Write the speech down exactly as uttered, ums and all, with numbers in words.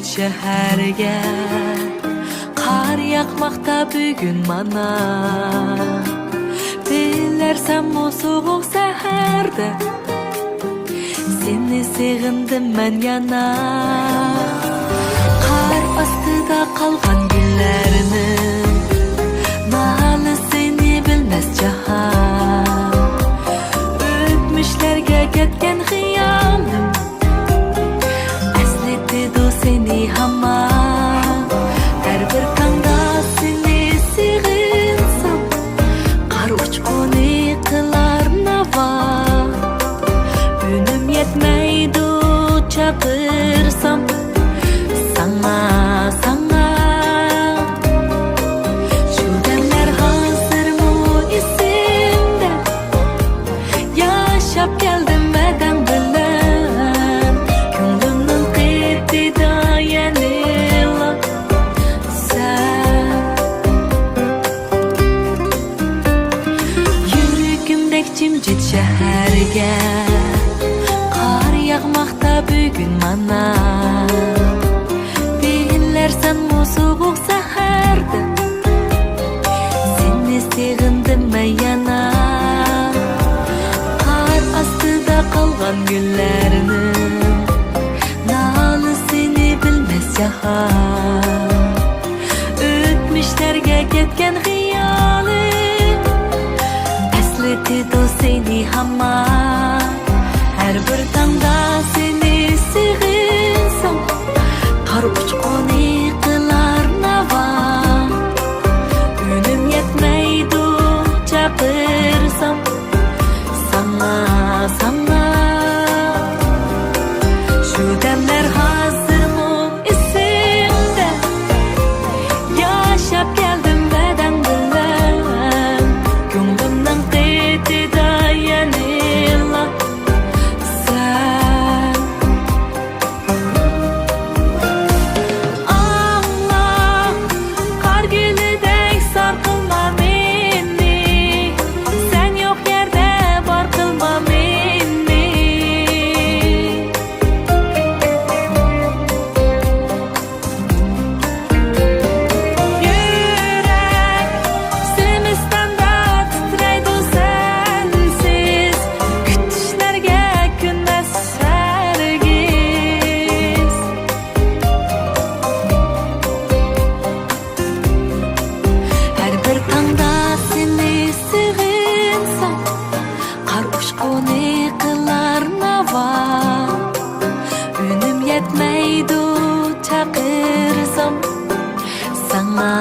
شەھەرگە قار ياغماقتا بۈگۈن مانا. بىلەرسەنمۇ سوغۇق سەھەردە سېنى سېغىندىم مەن يەنە. قار ئاستىدا قالغان گۈللەرنىڭ نالىسىنى بىلمەس جاھان. ئۆتمۈشلەرگە كەتكەن خىيالىم ئەسلىتىدۇ سېنى ھامان. ھەر بىر تاڭدا سېنى سېغىنسام، قار ئۇچقۇنى قىلار ناۋا. ئۈنۈم يەتمەيدۇ چاقىرسام، ساڭا، ساڭا. شۇ دەملەر ھازىرمۇ ئېسىمدە. ياشاپ كەلدىم ۋەدەڭ بىلەن، كۆڭلۈمنىڭ قېتىدا يەنىلا سەن. يۈرىكىمدەك جىمجىت شەھەرگە قار ياغماقتا بۈگۈن مانا. بىلەرسەنمۇ سوغۇق سەھەردە سېنى سېغىندىم مەن يەنە. قار ئاستىدا قالغان گۈللەرنىڭ نالىسىنى بىلمەس جاھان. ئۆتمۈشلەرگە كەتكەن خىيالىم ئەسلىتىدۇ سېنى ھامان. ھەر بىر تاڭدا سېنى سېغىنسام، قار ئۇچقۇنى قىلار ناۋا. ئۈنۈم يەتمەيدۇ چاقىرسام، ساڭا، ساڭا. شۇ دەملەر ھازىرمۇ ئېسىمدە. ياشاپ كەلدىم ۋەدەڭ بىلەن، كۆڭلۈمنىڭ قېتىدا يەنىلا سەن. ئاڭلا، قار گۈلىدەك سارقىلما مېنى، سەن يوق يەردە بار قىلما مېنى. يۈرەك زىمىستاندا تىترەيدۇ سەنسىز، كۈتۈشلەرگە كۆنمەس ھەرگىز. ھەر بىر تاڭدا سېنى سېغىنسام، قار ئۇچقۇنى قىلار ناۋا. ئۈنۈم يەتمەيدۇ چاقىرسام، ساڭا،